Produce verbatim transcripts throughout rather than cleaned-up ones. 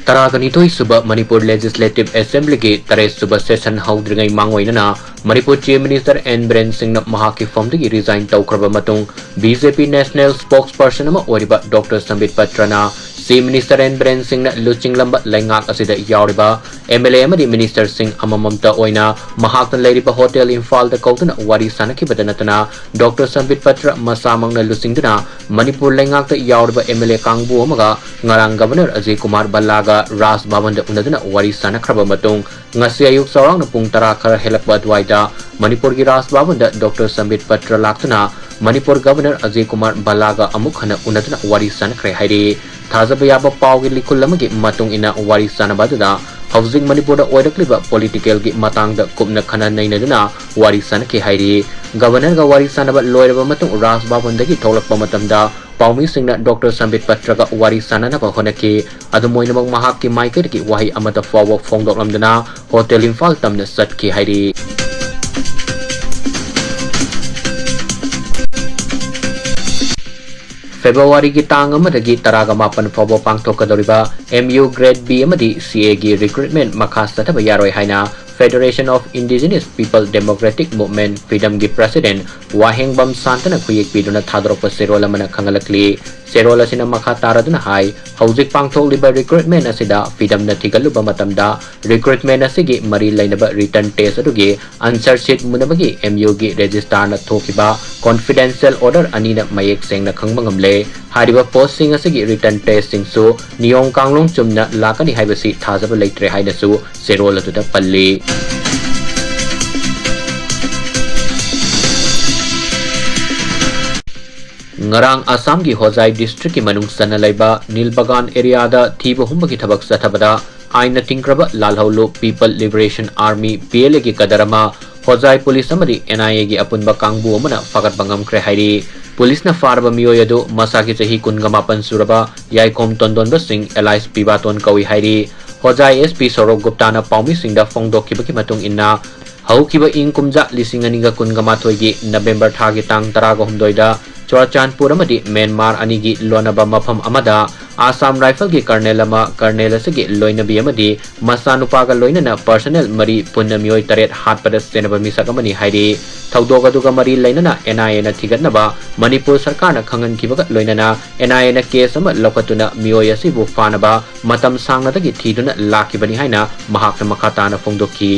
ꯇꯔꯥꯒ ꯅꯤꯊꯣꯏ ꯁꯨꯕ ꯃꯅꯤꯄꯨꯔ Legislative Assemblyꯒꯤ ꯇꯔꯦꯠ ꯁꯨꯕ session ꯍꯧꯗ꯭ꯔꯤꯉꯩ ꯃꯥꯡꯑꯣꯏꯅꯅ Manipur Chief Minister N Biren ꯁꯤꯡꯅ ꯃꯍꯥꯛꯀꯤ firmꯗꯒꯤ resign ꯇꯧꯈ꯭ꯔꯕ ꯃꯇꯨꯡ BJP National Spokesperson ꯑꯃ ꯑꯣꯏꯔꯤꯕ Doctor ꯁꯝꯕꯤꯠ ꯄꯇ꯭ꯔꯅ Chief Minister N Biren ꯁꯤꯡꯅ ꯂꯨꯆꯤꯡꯂꯝꯕ ꯂꯩꯉꯥꯛ ꯑꯁꯤꯗ ꯌꯥꯎꯔꯤꯕ MLA ꯑꯃꯗꯤ ministerꯁꯤꯡ ꯑꯃꯃꯝꯇ ꯑꯣꯏꯅ ꯃꯍꯥꯛꯅ ꯂꯩꯔꯤꯕ Hotel ꯏꯝꯐꯥꯜꯗ ꯀꯧꯗꯨꯅ ꯋꯥꯔꯤ ꯁꯥꯅꯈꯤꯕꯗ ꯅꯠꯇꯅ Doctor ꯁꯝꯕꯤꯠ ꯄꯇ꯭ꯔ ꯃꯁꯥꯃꯛꯅ ꯂꯨꯆꯤꯡꯗꯨꯅ ꯃꯅꯤꯄꯨꯔ ꯂꯩꯉꯥꯛꯇ ꯌꯥꯎꯔꯤꯕ MLA ꯀꯥꯡꯕꯨ ꯑꯃꯒ ꯉꯔꯥꯡ Governor ꯑꯖꯌ ꯀꯨꯃꯥꯔ ꯚꯜꯂꯥꯒ ꯔꯥꯖ ꯚꯕꯟꯗ ꯎꯅꯗꯨꯅ ꯋꯥꯔꯤ ꯁꯥꯅꯈ꯭ꯔꯕ ꯃꯇꯨꯡ ꯉꯁꯤ ꯑꯌꯨꯛ ꯆꯥꯎꯔꯥꯛꯅ ꯄꯨꯡ ꯇꯔꯥ ꯈꯔ ꯍꯦꯜꯂꯛꯄ ꯑꯗꯨꯋꯥꯏꯗ ꯃꯅꯤꯄꯨꯔꯒꯤ ꯔꯥꯖ ꯚꯕꯟꯗ Doctor ꯁꯝꯕꯤꯠ ꯄꯇ꯭ꯔ ꯂꯥꯛꯇꯨꯅ ꯃꯅꯤꯄꯨꯔ Governor ꯑꯖꯌ ꯀꯨꯃꯥꯔ ꯚꯜꯂꯥꯒ ꯑꯃꯨꯛ ꯍꯟꯅ ꯎꯅꯗꯨꯅ ꯋꯥꯔꯤ ꯁꯥꯅꯈ꯭ꯔꯦ ꯍꯥꯏꯔꯤ꯫ ꯊꯥꯖꯕ ꯌꯥꯕ ꯄꯥꯎꯒꯤ ꯂꯤꯈꯨꯜ ꯑꯃꯒꯤ ꯃꯇꯨꯡ ꯏꯟꯅ ꯋꯥꯔꯤ ꯁꯥꯅꯕ ꯑꯗꯨꯗ ꯍꯧꯖꯤꯛ ꯃꯅꯤꯄꯨꯔꯗ ꯑꯣꯏꯔꯛꯂꯤꯕ politicalꯒꯤ ꯃꯇꯥꯡꯗ ꯀꯨꯞꯅ ꯈꯟꯅ ꯅꯩꯅꯗꯨꯅ ꯋꯥꯔꯤ ꯁꯥꯅꯈꯤ ꯍꯥꯏꯔꯤ꯫ Governorꯒ ꯋꯥꯔꯤ ꯁꯥꯅꯕ ꯂꯣꯏꯔꯕ ꯃꯇꯨꯡ ꯔꯥꯖ ꯚꯕꯟꯗꯒꯤ ꯊꯣꯛꯂꯛꯄ ꯃꯇꯝꯗ ꯄꯥꯎꯃꯤꯁꯤꯡꯅ Doctor ꯁꯝꯕꯤꯠ ꯄꯇ꯭ꯔꯒ ꯋꯥꯔꯤ ꯁꯥꯅꯅꯕ ꯍꯣꯠꯅꯈꯤ꯫ ꯑꯗꯨꯝ ꯑꯣꯏꯅꯃꯛ ꯃꯍꯥꯛꯀꯤ ꯃꯥꯏꯀꯩꯗꯒꯤ ꯋꯥꯍꯩ ꯑꯃꯠꯇ ꯐꯥꯎꯕ ꯐꯣꯡꯗꯣꯛꯂꯝꯗꯅ Hotel ꯏꯝꯐꯥꯜ ꯇꯝꯅ ꯆꯠꯈꯤ ꯍꯥꯏꯔꯤ꯫ ꯐꯦꯕ꯭ꯔꯨꯋꯥꯔꯤꯒꯤ ꯇꯥꯡ ꯑꯃꯗꯒꯤ ꯇꯔꯥꯒ ꯃꯥꯄꯟ ꯐꯥꯎꯕ ꯄꯥꯡꯊꯣꯛꯀꯗꯧꯔꯤꯕ MU Grade B ꯑꯃꯗꯤ CAꯒꯤ recruitment ꯃꯈꯥ ꯆꯠꯊꯕ ꯌꯥꯔꯣꯏ ꯍꯥꯏꯅ Federation of Indigenous People Democratic Movement, FIDMꯒꯤ President ꯋꯥꯍꯦꯡꯕꯝ ꯁꯥꯟꯇꯅ ꯈꯨꯌꯦꯛ ꯄꯤꯗꯨꯅ ꯊꯥꯗꯣꯔꯛꯄ ꯆꯦꯔꯣꯜ ꯑꯃꯅ ꯈꯪꯍꯜꯂꯛꯂꯤ꯫ ꯆꯦꯔꯣꯜ ꯑꯁꯤꯅ ꯃꯈꯥ ꯇꯥꯔꯗꯨꯅ ꯍꯥꯏ, ꯍꯧꯖꯤꯛ ꯄꯥꯡꯊꯣꯛꯂꯤꯕ recruitment ꯑꯁꯤꯗ FIDMꯅ ꯊꯤꯒꯠꯂꯨꯕ ꯃꯇꯝꯗ, recruitment ꯑꯁꯤꯒꯤ ꯃꯔꯤ ꯂꯩꯅꯕ written test ꯑꯗꯨꯒꯤ answer sheet ꯃꯨꯟꯅꯕꯒꯤ MUꯒꯤ registrarꯅ ꯊꯣꯛꯈꯤꯕ confidential order ꯑꯅꯤꯅ ꯃꯌꯦꯛ ꯁꯦꯡꯅ ꯈꯪꯕ ꯉꯝꯂꯦ꯫ ꯍꯥꯏꯔꯤꯕ postꯁꯤꯡ ꯑꯁꯤꯒꯤ written testꯁꯤꯡꯁꯨ ꯅꯤꯌꯣꯝ ꯀꯥꯡꯂꯣꯟ ꯆꯨꯝꯅ ꯂꯥꯛꯀꯅꯤ ꯍꯥꯏꯕꯁꯤ ꯊꯥꯖꯕ ꯂꯩꯇ꯭ꯔꯦ ꯍꯥꯏꯅꯁꯨ ꯆꯦꯔꯣꯜ ꯑꯗꯨꯗ ꯄꯜꯂꯤ꯫ ꯉꯔꯥꯡ ꯑꯁꯥꯝꯒꯤ ꯍꯣꯖꯥꯏ districtꯀꯤ ꯃꯅꯨꯡ ꯆꯟꯅ ꯂꯩꯕ ꯅꯤꯜꯕꯒꯥꯟ areaꯗ ꯊꯤꯕ ꯍꯨꯝꯕꯒꯤ ꯊꯕꯛ ꯆꯠꯊꯕꯗ ꯑꯥꯏꯟꯅ ꯊꯤꯡꯈ꯭ꯔꯕ ꯂꯥꯜꯍꯧꯂꯨꯞ People Liberation Army, PLAꯒꯤ cadre ꯑꯃ ꯍꯣꯖꯥꯏ police ꯑꯃꯗꯤ NIAꯒꯤ ꯑꯄꯨꯟꯕ ꯀꯥꯡꯕꯨ ꯑꯃꯅ ꯐꯥꯒꯠꯄ ꯉꯝꯈ꯭ꯔꯦ ꯍꯥꯏꯔꯤ꯫ Policeꯅ ꯐꯥꯔꯕ ꯃꯤꯑꯣꯏ ꯑꯗꯨ ꯃꯁꯥꯒꯤ ꯆꯍꯤ ꯀꯨꯟꯒ ꯃꯥꯄꯟ ꯁꯨꯔꯕ ꯌꯥꯏꯈꯣꯝ ꯇꯣꯟꯗꯣꯟꯕ ꯁꯤꯡ alias ꯄꯤꯕꯥꯇꯣꯟ ꯀꯧꯏ ꯍꯥꯏꯔꯤ꯫ ꯍꯣꯖꯥꯏ SP ꯁꯧꯔꯚ ꯒꯨꯞꯇꯥꯅ ꯄꯥꯎꯃꯤꯁꯤꯡꯗ ꯐꯣꯡꯗꯣꯛꯈꯤꯕꯒꯤ ꯃꯇꯨꯡ ꯏꯟꯅ, ꯍꯧꯈꯤꯕ ꯏꯪ ꯀꯨꯝꯖꯥ ꯂꯤꯁꯤꯡ ꯑꯅꯤꯒ ꯀꯨꯟꯒ ꯃꯥꯊꯣꯏꯒꯤ November ꯊꯥꯒꯤ ꯇꯥꯡ ꯇꯔꯥꯒ ꯍꯨꯝꯗꯣꯏꯗ ꯆꯨꯔꯥꯆꯥꯟꯄꯨꯔ ꯑꯃꯗꯤ ꯃ꯭ꯌꯥꯟꯃꯥꯔ ꯑꯅꯤꯒꯤ ꯂꯣꯟꯅꯕ ꯃꯐꯝ ꯑꯃꯗ ꯑꯥꯁꯥꯝ ꯔꯥꯏꯐꯜꯒꯤ ꯀꯔꯅꯦꯜ ꯑꯃ, ꯀꯔꯅꯦꯜ ꯑꯁꯤꯒꯤ ꯂꯣꯏꯅꯕꯤ ꯑꯃꯗꯤ ꯃꯆꯥꯅꯨꯄꯥꯒ ꯂꯣꯏꯅꯅ ꯄꯔꯁꯅꯦꯜ ꯃꯔꯤ ꯄꯨꯟꯅ ꯃꯤꯑꯣꯏ ꯇꯔꯦꯠ ꯍꯥꯠꯄꯗ ꯆꯦꯟꯅꯕ ꯃꯤꯁꯛ ꯑꯃꯅꯤ ꯍꯥꯏꯔꯤ꯫ ꯊꯧꯗꯣꯛ ꯑꯗꯨꯒ ꯃꯔꯤ ꯂꯩꯅꯅ ꯑꯦꯟ ꯑꯥꯏ ꯑꯦꯅ ꯊꯤꯒꯠꯅꯕ ꯃꯅꯤꯄꯨꯔ ꯁꯔꯀꯥꯔꯅ ꯈꯪꯍꯟꯈꯤꯕꯒ ꯂꯣꯏꯅꯅ ꯑꯦꯟ ꯑꯥꯏ ꯑꯦꯅ ꯀꯦꯁ ꯑꯃ ꯂꯧꯈꯠꯇꯨꯅ ꯃꯤꯑꯣꯏ ꯑꯁꯤꯕꯨ ꯐꯥꯅꯕ ꯃꯇꯝ ꯁꯥꯡꯅꯗꯒꯤ ꯊꯤꯗꯨꯅ ꯂꯥꯛꯈꯤꯕꯅꯤ ꯍꯥꯏꯅ ꯃꯍꯥꯛꯅ ꯃꯈꯥ ꯇꯥꯅ ꯐꯣꯡꯗꯣꯛꯈꯤ꯫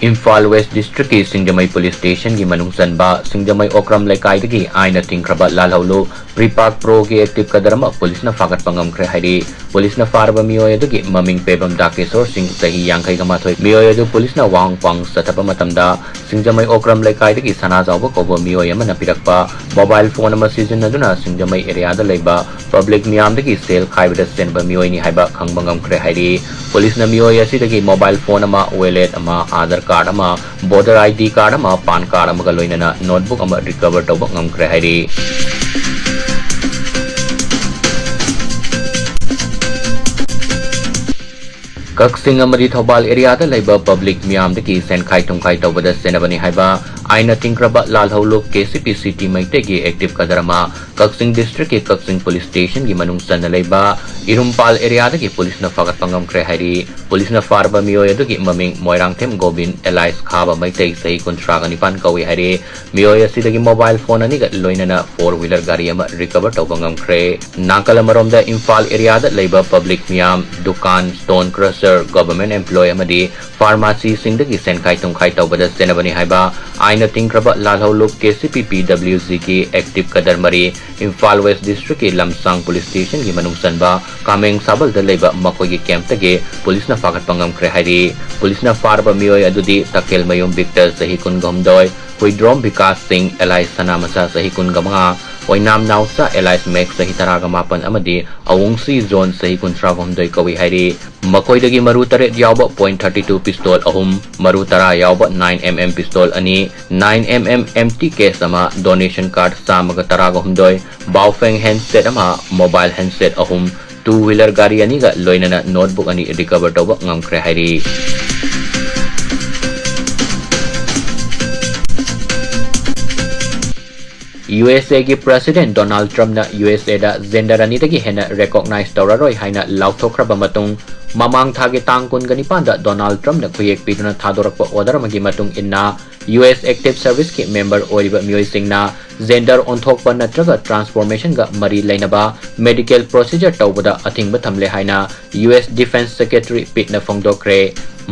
ꯏꯝꯐꯥꯜ ꯋꯦꯁ ꯗꯤꯁꯇ꯭ꯔꯤꯛꯀꯤ ꯁꯤꯡꯖꯃꯩ ꯄꯨꯂꯤꯁ ꯁ꯭ꯇꯦꯁꯟꯒꯤ ꯃꯅꯨꯡ ꯆꯟꯕ ꯁꯤꯡꯖꯃꯩ ꯑꯣꯀ꯭ꯔꯝ ꯂꯩꯀꯥꯏꯗꯒꯤ ꯑꯥꯏꯟꯅ ꯊꯤꯡꯈ꯭ꯔꯕ ꯂꯥꯜꯍꯧꯂꯨꯞ ꯄ꯭ꯔꯤꯄꯥꯛ ꯄ꯭ꯔꯣꯒꯤ ꯑꯦꯛꯇꯤꯚ ꯀꯗꯔ ꯑꯃ ꯄꯨꯂꯤꯁꯅ ꯐꯥꯒꯠꯄ ꯉꯝꯈ꯭ꯔꯦ ꯍꯥꯏꯔꯤ꯫ ꯄꯨꯂꯤꯁꯅ ꯐꯥꯔꯕ ꯃꯤꯑꯣꯏ ꯑꯗꯨꯒꯤ ꯃꯃꯤꯡ ꯄꯦꯕꯝ ꯗꯥꯀꯦꯁꯣꯔ ꯁꯤꯡ, ꯆꯍꯤ ꯌꯥꯡꯈꯩꯒ ꯃꯥꯊꯣꯏ꯫ ꯃꯤꯑꯣꯏ ꯑꯗꯨ ꯄꯨꯂꯤꯁꯅ ꯋꯥꯍꯪ ꯄꯥꯎꯍꯪ ꯆꯠꯊꯕ ꯃꯇꯝꯗ ꯁꯤꯡꯖꯃꯩ ꯑꯣꯀ꯭ꯔꯝ ꯂꯩꯀꯥꯏꯗꯒꯤ ꯁꯅꯥꯖꯥꯎꯕ ꯀꯧꯕ ꯃꯤꯑꯣꯏ ꯑꯃꯅ ꯄꯤꯔꯛꯄ ꯃꯣꯕꯥꯏꯜ ꯐꯣꯟ ꯑꯃ ꯁꯤꯖꯤꯟꯅꯗꯨꯅ ꯁꯤꯡꯖꯃꯩ ꯑꯦꯔꯤꯌꯥꯗ ꯂꯩꯕ ꯄꯕ꯭ꯂꯤꯛ ꯃꯤꯌꯥꯝꯗꯒꯤ ꯁꯦꯜ ꯈꯥꯏꯕꯗ ꯆꯦꯟꯕ ꯃꯤꯑꯣꯏꯅꯤ ꯍꯥꯏꯕ ꯈꯪꯕ ꯉꯝꯈ꯭ꯔꯦ ꯍꯥꯏꯔꯤ꯫ ꯄꯨꯂꯤꯁꯅ ꯃꯤꯑꯣꯏ ꯑꯁꯤꯗꯒꯤ ꯃꯣꯕꯥꯏꯜ ꯐꯣꯟ ꯑꯃ, ꯋꯦꯂꯦꯠ ꯑꯃ, ꯑꯥꯙꯥꯔ ꯀꯥꯔꯗ ꯑꯃ, ꯚꯣꯇꯔ ꯑꯥꯏ ꯗꯤ ꯀꯥꯔꯗ ꯑꯃ, ꯄꯥꯟ ꯀꯥꯔꯗ ꯑꯃꯒ ꯂꯣꯏꯅꯅ ꯅꯣꯠꯕꯨꯛ ꯑꯃ ꯔꯤꯀꯚꯔ ꯇꯧꯕ ꯉꯝꯈ꯭ꯔꯦ ꯍꯥꯏꯔꯤ꯫ ꯀꯛꯆꯤꯡ ꯑꯃꯗꯤ ꯊꯧꯕꯥꯜ ꯑꯦꯔꯤꯌꯥꯗ ꯂꯩꯕ ꯄꯕ꯭ꯂꯤꯛ ꯃꯤꯌꯥꯝꯗꯒꯤ ꯁꯦꯟꯈꯥꯏ ꯊꯨꯝꯈꯥꯏ ꯇꯧꯕꯗ ꯆꯦꯟꯅꯕꯅꯤ ꯍꯥꯏꯕ ꯑꯥꯏꯟꯅ ꯊꯤꯡꯈ꯭ꯔꯕ ꯂꯥꯜꯍꯧꯂꯨꯞ ꯀꯦ ꯁꯤ ꯄꯤ ꯁꯤꯇꯤ ꯃꯩꯇꯩꯒꯤ ꯑꯦꯛꯇꯤꯚ ꯀꯗꯔ ꯑꯃ ꯀꯛꯆꯤꯡ ꯗꯤꯁꯇ꯭ꯔꯤꯛꯀꯤ ꯀꯛꯆꯤꯡ ꯄꯨꯂꯤꯁ ꯁ꯭ꯇꯦꯁꯟꯒꯤ ꯃꯅꯨꯡ ꯆꯟꯅ ꯂꯩꯕ ꯏꯔꯨꯝꯄꯥꯜ ꯑꯦꯔꯤꯌꯥꯗꯒꯤ ꯄꯨꯂꯤꯁꯅ ꯐꯥꯒꯠꯄ ꯉꯝꯈ꯭ꯔꯦ ꯍꯥꯏꯔꯤ꯫ ꯄꯨꯂꯤꯁꯅ ꯐꯥꯔꯕ ꯃꯤꯑꯣꯏ ꯑꯗꯨꯒꯤ ꯃꯃꯤꯡ ꯃꯣꯏꯔꯥꯡꯊꯦꯝ ꯒꯣꯕꯤꯟ ꯑꯦꯂꯥꯏꯁ ꯈꯥꯕ ꯃꯩꯇꯩ, ꯆꯍꯤ ꯀꯨꯟꯊ꯭ꯔꯥꯒ ꯅꯤꯄꯥꯟ ꯀꯧꯏ ꯍꯥꯏꯔꯤ꯫ ꯃꯤꯑꯣꯏ ꯑꯁꯤꯗꯒꯤ ꯃꯣꯕꯥꯏꯜ ꯐꯣꯟ ꯑꯅꯤꯒ ꯂꯣꯏꯅꯅ ꯐꯣꯔ ꯋꯤꯂꯔ ꯒꯥꯔꯤ ꯑꯃ ꯔꯤꯀꯚꯔ ꯇꯧꯕ ꯉꯝꯈ꯭ꯔꯦ꯫ ꯅꯥꯀꯜ ꯑꯃꯔꯣꯝꯗ ꯏꯝꯐꯥꯜ ꯑꯦꯔꯤꯌꯥꯗ ꯂꯩꯕ ꯄꯕ꯭ꯂꯤꯛ ꯃꯤꯌꯥꯝ, ꯗꯨꯀꯥꯟ, ꯁ꯭ꯇꯣꯟ ꯀ꯭ꯔꯁꯔ, ꯒꯣꯚꯔꯟꯃꯦꯟꯠ ꯑꯦꯝꯄ꯭ꯂꯣꯌꯤ ꯑꯃꯗꯤ ꯐꯥꯔꯃꯥꯁꯤꯁꯤꯡꯗꯒꯤ ꯁꯦꯟꯈꯥꯏ ꯊꯨꯝꯈꯥꯏ ꯇꯧꯕꯗ ꯆꯦꯟꯅꯕꯅꯤ ꯍꯥꯏꯕ ꯑꯥꯏꯟꯅ ꯊꯤꯡꯈ꯭ꯔꯕ ꯂꯥꯜꯍꯧꯂꯨꯞ ꯀꯦ ꯁꯤ ꯄꯤ ꯄꯤ ꯗꯕ꯭ꯂꯤꯎ ꯖꯤꯒꯤ ꯑꯦꯛꯇꯤꯚ ꯀꯗꯔ ꯃꯔꯤ ꯏꯝꯐꯥꯜ ꯋꯦꯁ ꯗꯤꯁꯇ꯭ꯔꯤꯛꯀꯤ ꯂꯝꯁꯥꯡ ꯄꯨꯂꯤꯁ ꯁ꯭ꯇꯦꯁꯟꯒꯤ ꯃꯅꯨꯡ ꯆꯟꯕ ꯀꯥꯃꯦꯡ ꯁꯥꯕꯜꯗ ꯂꯩꯕ ꯃꯈꯣꯏꯒꯤ ꯀꯦꯝꯞꯇꯒꯤ ꯄꯨꯂꯤꯁꯅ ꯐꯥꯒꯠꯄ ꯉꯝꯈ꯭ꯔꯦ ꯍꯥꯏꯔꯤ꯫ ꯄꯨꯂꯤꯁꯅ ꯐꯥꯔꯕ ꯃꯤꯑꯣꯏ ꯑꯗꯨꯗꯤ ꯇꯈꯦꯜꯃꯌꯨꯝ ꯕꯤꯛꯇꯔ, ꯆꯍꯤ ꯀꯨꯟꯒ ꯍꯨꯝꯗꯣꯏ, ꯍꯨꯏꯗ꯭ꯔꯣꯝ ꯕꯤꯀꯥꯁ ꯁꯤꯡ ꯑꯦꯂꯥꯏꯁ ꯁꯅꯥꯃꯆꯥ, ꯆꯍꯤ ꯀꯨꯟꯒ ꯃꯉꯥ, ꯑꯣꯏꯅꯥꯝ ꯅꯥꯎꯆꯥ ꯑꯦꯂꯥꯏꯁ ꯃꯦꯛꯁ, ꯆꯍꯤ ꯇꯔꯥꯒ ꯃꯥꯄꯟ ꯑꯃꯗꯤ ꯑꯋꯨꯡꯁꯤ ꯖꯣꯟ, ꯆꯍꯤ ꯀꯨꯟꯊ꯭ꯔꯥꯒ ꯍꯨꯝꯗꯣꯏ ꯀꯧꯏ ꯍꯥꯏꯔꯤ꯫ ꯃꯈꯣꯏꯗꯒꯤ ꯃꯔꯨ ꯇꯔꯦꯠ ꯌꯥꯎꯕ ꯄꯣꯏꯟꯠ ꯊꯥꯔꯇꯤ ꯇꯨ ꯄꯤꯁꯇꯣꯜ ꯑꯍꯨꯝ, ꯃꯔꯨ ꯇꯔꯥ ꯌꯥꯎꯕ ꯅꯥꯏꯟ ꯑꯦꯝ ꯑꯦꯝ ꯄꯤꯁꯇꯣꯜ ꯑꯅꯤ, nine M M M T case ꯑꯃ, ꯗꯣꯅꯦꯁꯟ ꯀꯥꯔꯗ ꯆꯥꯝꯃꯒ ꯇꯔꯥꯒ ꯍꯨꯝꯗꯣꯏ, ꯕꯥꯎꯐꯦꯡ ꯍꯦꯟꯗꯁꯦꯠ ꯑꯃ, ꯃꯣꯕꯥꯏꯜ ꯍꯦꯟꯗꯁꯦꯠ ꯑꯍꯨꯝ, ꯇꯨ ꯋꯤꯂꯔ ꯒꯥꯔꯤ ꯑꯅꯤꯒ ꯂꯣꯏꯅꯅ ꯅꯣꯠꯕꯨꯛ ꯑꯅꯤ ꯔꯤꯀꯚꯔ ꯇꯧꯕ ꯉꯝꯈ꯭ꯔꯦ ꯍꯥꯏꯔꯤ꯫ ꯌꯨ ꯑꯦꯁ ꯑꯦꯒꯤ President Donald Trumpꯅ ꯌꯨ ꯑꯦꯁ ꯑꯦꯗ gender ꯑꯅꯤꯗꯒꯤ ꯍꯦꯟꯅ recognize ꯇꯧꯔꯔꯣꯏ ꯍꯥꯏꯅ ꯂꯥꯎꯊꯣꯛꯈ꯭ꯔꯕ ꯃꯇꯨꯡ, ꯃꯃꯥꯡ ꯊꯥꯒꯤ ꯇꯥꯡ ꯀꯨꯟꯒ ꯅꯤꯄꯥꯟꯗ Donald Trumpꯅ ꯈꯨꯌꯦꯛ ꯄꯤꯗꯨꯅ ꯊꯥꯗꯣꯔꯛꯄ order ꯑꯃꯒꯤ ꯃꯇꯨꯡ ꯏꯟꯅ, ꯌꯨ ꯑꯦꯁ Active Serviceꯀꯤ member ꯑꯣꯏꯔꯤꯕ ꯃꯤꯑꯣꯏꯁꯤꯡꯅ gender ꯑꯣꯟꯊꯣꯛꯄ ꯅꯠꯇ꯭ꯔꯒ transformationꯒ ꯃꯔꯤ ꯂꯩꯅꯕ medical procedure ꯇꯧꯕꯗ ꯑꯊꯤꯡꯕ ꯊꯝꯂꯦ ꯍꯥꯏꯅ ꯌꯨ ꯑꯦꯁ Defense Secretary Peteꯅ ꯐꯣꯡꯗꯣꯛꯈ꯭ꯔꯦ꯫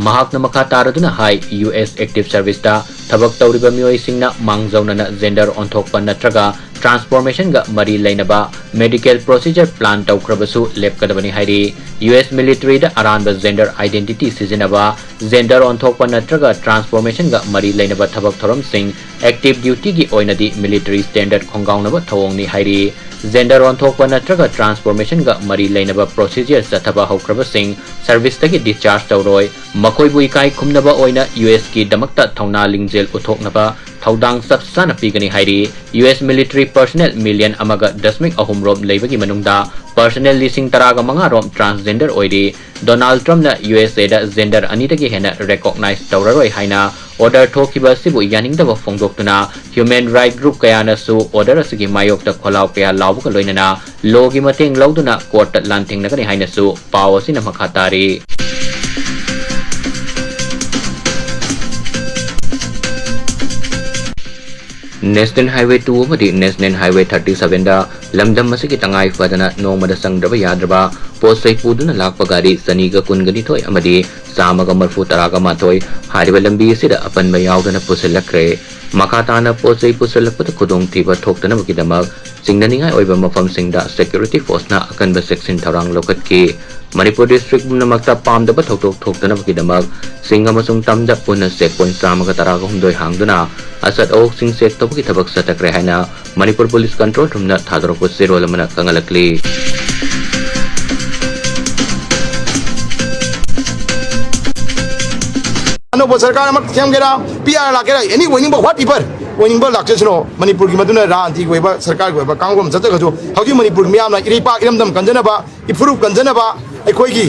ꯃꯍꯥꯛꯅ ꯃꯈꯥ ꯇꯥꯔꯗꯨꯅ ꯍꯥꯏ, ꯌꯨ ꯑꯦꯁ Active Serviceꯇ ꯊꯕꯛ ꯇꯧꯔꯤꯕ ꯃꯤꯑꯣꯏꯁꯤꯡꯅ ꯃꯥꯡꯖꯧꯅꯅ gender ꯑꯣꯟꯊꯣꯛꯄ ꯅꯠꯇ꯭ꯔꯒ transformationꯒ ꯃꯔꯤ ꯂꯩꯅꯕ medical procedure plan ꯇꯧꯈ꯭ꯔꯕꯁꯨ ꯂꯦꯞꯀꯗꯕꯅꯤ ꯍꯥꯏꯔꯤ꯫ ꯌꯨ ꯑꯦꯁ militaryꯗ ꯑꯔꯥꯟꯕ gender identity ꯁꯤꯖꯤꯟꯅꯕ, gender ꯑꯣꯟꯊꯣꯛꯄ ꯅꯠꯇ꯭ꯔꯒ transformationꯒ ꯃꯔꯤ ꯂꯩꯅꯕ ꯊꯕꯛ ꯊꯧꯔꯝꯁꯤꯡ active dutyꯒꯤ ꯑꯣꯏꯅꯗꯤ military standard ꯈꯣꯡꯒꯥꯎꯅꯕ ꯊꯧꯑꯣꯡꯅꯤ ꯍꯥꯏꯔꯤ꯫ Gender ꯑꯣꯟꯊꯣꯛꯄ ꯅꯠꯇ꯭ꯔꯒ transformationꯒ ꯃꯔꯤ ꯂꯩꯅꯕ procedure ꯆꯠꯊꯕ ꯍꯧꯈ꯭ꯔꯕꯁꯤꯡ serviceꯇꯒꯤ discharge ꯇꯧꯔꯣꯏ꯫ ꯃꯈꯣꯏꯕꯨ ꯏꯀꯥꯏ ꯈꯨꯝꯅꯕ ꯑꯣꯏꯅ ꯌꯨ ꯑꯦꯁꯀꯤꯗꯃꯛꯇ ꯊꯧꯅꯥ ꯂꯤꯡꯖꯦꯜ ꯎꯠꯊꯣꯛꯅꯕ ꯊꯧꯗꯥꯡ ꯆꯞ ꯆꯥꯅ ꯄꯤꯒꯅꯤ ꯍꯥꯏꯔꯤ꯫ U S military personnel million ꯑꯃꯒ ꯗꯁꯃꯤꯛ ꯑꯍꯨꯝ ꯔꯣꯝ ꯂꯩꯕꯒꯤ ꯃꯅꯨꯡꯗ personnel ꯂꯤꯁꯤꯡ ꯇꯔꯥꯒ ꯃꯉꯥ ꯔꯣꯝ transgender ꯑꯣꯏꯔꯤ꯫ Donald Trumpꯅ ꯌꯨ ꯑꯦꯁ ꯑꯦꯗ gender ꯑꯅꯤꯗꯒꯤ ꯍꯦꯟꯅ recognize ꯇꯧꯔꯔꯣꯏ ꯍꯥꯏꯅ order ꯊꯣꯛꯈꯤꯕ ꯑꯁꯤꯕꯨ ꯌꯥꯅꯤꯡꯗꯕ ꯐꯣꯡꯗꯣꯛꯇꯨꯅ human right group ꯀꯌꯥꯅꯁꯨ order ꯑꯁꯤꯒꯤ ꯃꯥꯌꯣꯛꯇ ꯈꯣꯜꯂꯥꯎ ꯀꯌꯥ ꯂꯥꯎꯕꯒ ꯂꯣꯏꯅꯅ lawꯒꯤ ꯃꯇꯦꯡ ꯂꯧꯗꯨꯅ courtꯇ ꯂꯥꯟꯊꯦꯡꯅꯒꯅꯤ ꯍꯥꯏꯅꯁꯨ ꯄꯥꯎ ꯑꯁꯤꯅ ꯃꯈꯥ ꯇꯥꯔꯤ꯫ National Highway two ꯑꯃꯗꯤ National Highway thirty sevenꯗ ꯂꯝꯗꯝ ꯑꯁꯤꯒꯤ ꯇꯉꯥꯏ ꯐꯗꯅ ꯅꯣꯡꯃꯗ ꯆꯪꯗ꯭ꯔꯕ ꯌꯥꯗ꯭ꯔꯕ ꯄꯣꯠ ꯆꯩ ꯄꯨꯗꯨꯅ ꯂꯥꯛꯄ ꯒꯥꯔꯤ ꯆꯅꯤꯒ ꯀꯨꯟꯒ ꯅꯤꯊꯣꯏ ꯑꯃꯗꯤ ꯆꯥꯝꯃꯒ ꯃꯔꯤꯐꯨ ꯇꯔꯥꯒ ꯃꯥꯊꯣꯏ ꯍꯥꯏꯔꯤꯕ ꯂꯝꯕꯤ ꯑꯁꯤꯗ ꯑꯄꯟꯕ ꯌꯥꯎꯗꯅ ꯄꯨꯁꯤꯜꯂꯛꯈ꯭ꯔꯦ꯫ ꯃꯈꯥ ꯇꯥꯅ ꯄꯣꯠ ꯆꯩ ꯄꯨꯁꯤꯜꯂꯛꯄꯗ ꯈꯨꯗꯣꯡꯊꯤꯕ ꯊꯣꯛꯇꯅꯕꯒꯤꯗꯃꯛ ꯆꯤꯡꯅꯅꯤꯡꯉꯥꯏ ꯑꯣꯏꯕ ꯃꯐꯝꯁꯤꯡꯗ security forceꯅ ꯑꯀꯟꯕ ꯆꯦꯛꯁꯤꯟ ꯊꯧꯔꯥꯡ ꯂꯧꯈꯠꯈꯤ꯫ ꯃꯅꯤꯄꯨꯔ district ꯄꯨꯝꯅꯃꯛꯇ ꯄꯥꯝꯗꯕ ꯊꯧꯗꯣꯛ ꯊꯣꯛꯇꯅꯕꯒꯤꯗꯃꯛ ꯆꯤꯡ ꯑꯃꯁꯨꯡ ꯇꯝꯗ ꯄꯨꯟꯅ check point ꯆꯥꯝꯃꯒ ꯇꯔꯥꯒ ꯍꯨꯝꯗꯣꯏ ꯍꯥꯡꯗꯨꯅ ꯑꯆꯠ ꯑꯋꯣꯛꯁꯤꯡ check ꯇꯧꯕꯒꯤ ꯊꯕꯛ ꯆꯠꯊꯈ꯭ꯔꯦ ꯍꯥꯏꯅ ꯃꯅꯤꯄꯨꯔ police control roomꯅ ꯊꯥꯗꯣꯔꯛꯄ ꯆꯦꯔꯣꯜ ꯑꯃꯅ ꯈꯪꯍꯜꯂꯛꯂꯤ꯫ ꯑꯅꯧꯕ ꯁꯔꯀꯥꯔ ꯑꯃ ꯁꯦꯝꯒꯦꯔꯥ, ꯄꯤ ꯑꯥꯔ ꯂꯥꯛꯀꯦꯔꯥ, ꯑꯦꯅꯤ ꯑꯣꯏꯅꯤꯡꯕ, whatever ꯑꯣꯏꯅꯤꯡꯕ ꯂꯥꯛꯆꯁꯅꯨ, ꯃꯅꯤꯄꯨꯔꯒꯤ ꯃꯗꯨꯅ ꯔꯥꯖꯅꯤꯇꯤꯒꯤ ꯑꯣꯏꯕ ꯁꯔꯀꯥꯔꯒꯤ ꯑꯣꯏꯕ ꯀꯥꯡꯂꯣꯟ ꯆꯠꯇ꯭ꯔꯒꯁꯨ ꯍꯧꯖꯤꯛ ꯃꯅꯤꯄꯨꯔꯒꯤ ꯃꯤꯌꯥꯝꯅ ꯏꯔꯩꯄꯥꯛ ꯏꯔꯝꯗꯝ ꯀꯟꯖꯅꯕ, ꯏꯐꯨꯔꯨꯞ ꯀꯟꯖꯅꯕ ꯑꯩꯈꯣꯏꯒꯤ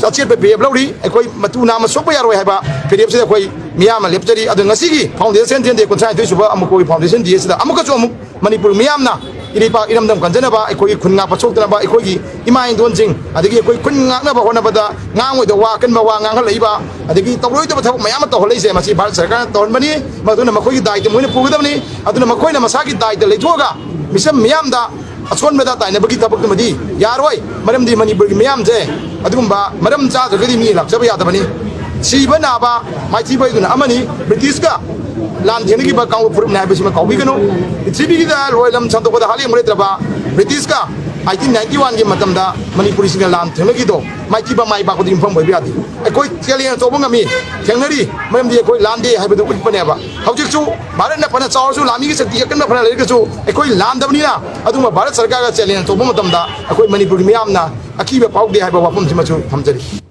ꯑꯆꯦꯠꯄ ꯐꯤꯔꯦꯞ ꯂꯧꯔꯤ꯫ ꯑꯩꯈꯣꯏ ꯃꯇꯨ ꯅꯥꯝꯃ ꯁꯣꯛꯄ ꯌꯥꯔꯣꯏ ꯍꯥꯏꯕ ꯐꯤꯔꯦꯞꯁꯤꯗ ꯑꯩꯈꯣꯏ ꯃꯤꯌꯥꯝꯅ ꯂꯦꯞꯆꯔꯤ꯫ ꯑꯗꯨ ꯉꯁꯤꯒꯤ Foundation Day, ꯀꯨꯟꯊ꯭ꯔꯥ ꯅꯤꯊꯣꯏ ꯁꯨꯕ ꯑꯃꯨꯛꯀꯣꯒꯤ Foundation Day ꯑꯁꯤꯗ ꯑꯃꯨꯛꯀꯁꯨ ꯑꯃꯨꯛ ꯃꯅꯤꯄꯨꯔ ꯃꯤꯌꯥꯝꯅ ꯏꯔꯩꯄꯥꯛ ꯏꯔꯝꯗꯝ ꯀꯟꯖꯅꯕ, ꯑꯩꯈꯣꯏꯒꯤ ꯈꯨꯟ ꯉꯥꯛꯄ ꯁꯣꯛꯇꯅꯕ, ꯑꯩꯈꯣꯏꯒꯤ ꯏꯃꯥ ꯏꯟꯗꯣꯟꯁꯤꯡ, ꯑꯗꯒꯤ ꯑꯩꯈꯣꯏ ꯈꯨꯟ ꯉꯥꯛꯅꯕ ꯍꯣꯠꯅꯕꯗ ꯉꯥꯡꯉꯣꯏꯗꯕ ꯋꯥ, ꯑꯀꯟꯕ ꯋꯥ ꯉꯥꯡꯍꯜꯂꯛꯏꯕ, ꯑꯗꯒꯤ ꯇꯧꯔꯣꯏꯗꯕ ꯊꯕꯛ ꯃꯌꯥꯝ ꯑꯃ ꯇꯧꯍꯜꯂꯛꯏꯁꯦ, ꯃꯁꯤ ꯚꯥꯔꯠ ꯁꯔꯀꯥꯔꯅ ꯇꯧꯍꯟꯕꯅꯤ꯫ ꯃꯗꯨꯅ ꯃꯈꯣꯏꯒꯤ ꯗꯥꯏꯇ ꯃꯣꯏꯅ ꯄꯨꯒꯗꯕꯅꯤ꯫ ꯑꯗꯨꯅ ꯃꯈꯣꯏꯅ ꯃꯁꯥꯒꯤ ꯗꯥꯏꯇ ꯂꯩꯊꯣꯛꯑꯒ ꯃꯤꯆꯝ ꯃꯤꯌꯥꯝꯗ ꯑꯁꯣꯟꯕꯗ ꯇꯥꯏꯅꯕꯒꯤ ꯊꯕꯛꯇꯨꯃꯗꯤ ꯌꯥꯔꯣꯏ꯫ ꯃꯔꯝꯗꯤ ꯃꯅꯤꯄꯨꯔꯒꯤ ꯃꯤꯌꯥꯝꯁꯦ ꯑꯗꯨꯒꯨꯝꯕ ꯃꯔꯝ ꯆꯥꯗ꯭ꯔꯒꯗꯤ ꯃꯤ ꯂꯥꯛꯆꯕ ꯌꯥꯗꯕꯅꯤ꯫ ꯁꯤꯕ ꯅꯥꯕ, ꯃꯥꯏꯊꯤꯕ ꯍꯥꯏꯗꯨꯅ ꯑꯃꯅꯤ꯫ ꯕ꯭ꯔꯤꯇꯤꯁꯀ ꯂꯥꯟ ꯊꯦꯡꯅꯈꯤꯕ ꯀꯥꯡꯂꯨꯞ ꯐꯨꯔꯨꯞꯅꯤ ꯍꯥꯏꯕꯁꯤꯃ ꯀꯥꯎꯕꯤꯒꯅꯨ꯫ ꯄ꯭ꯔꯤꯊꯤꯕꯤꯒꯤꯗ ꯂꯣꯏꯂꯝ ꯁꯟꯗꯣꯛꯄꯗ ꯍꯥꯂꯦꯡꯕ ꯂꯩꯇ꯭ꯔꯕ ꯕ꯭ꯔꯤꯇꯤꯁꯀ ꯑꯩꯇꯤꯟ ꯅꯥꯏꯟꯇꯤ ꯋꯥꯟꯒꯤ ꯃꯇꯝꯗ ꯃꯅꯤꯄꯨꯔꯤꯁꯤꯡꯅ ꯂꯥꯟ ꯊꯦꯡꯅꯈꯤꯗꯣ ꯃꯥꯏꯊꯤꯕ ꯃꯥꯏ ꯄꯥꯛꯄꯗ ꯌꯨꯝꯐꯝ ꯑꯣꯏꯕ ꯌꯥꯗꯦ꯫ ꯑꯩꯈꯣꯏ ꯆꯦꯂꯦꯟꯖ ꯇꯧꯕ ꯉꯝꯃꯤ, ꯊꯦꯡꯅꯔꯤ, ꯃꯔꯝꯗꯤ ꯑꯩꯈꯣꯏ ꯂꯥꯟꯗꯦ ꯍꯥꯏꯕꯗꯨ ꯎꯠꯄꯅꯦꯕ꯫ ꯍꯧꯖꯤꯛꯁꯨ ꯚꯥꯔꯠꯅ ꯐꯅ ꯆꯥꯎꯔꯁꯨ, ꯂꯥꯟꯃꯤꯒꯤ ꯁꯛꯇꯤ ꯑꯀꯟꯕ ꯐꯅ ꯂꯩꯔꯒꯁꯨ, ꯑꯩꯈꯣꯏ ꯂꯥꯟꯗꯕꯅꯤꯅ ꯑꯗꯨꯒꯨꯝꯕ ꯚꯥꯔꯠ ꯁꯔꯀꯥꯔꯒ ꯆꯦꯂꯦꯟꯖ ꯇꯧꯕ ꯃꯇꯝꯗ ꯑꯩꯈꯣꯏ ꯃꯅꯤꯄꯨꯔꯒꯤ ꯃꯤꯌꯥꯝꯅ ꯑꯀꯤꯕ ꯐꯥꯎꯗꯦ ꯍꯥꯏꯕ ꯋꯥꯐꯝꯁꯤꯃꯁꯨ ꯊꯝꯖꯔꯤ꯫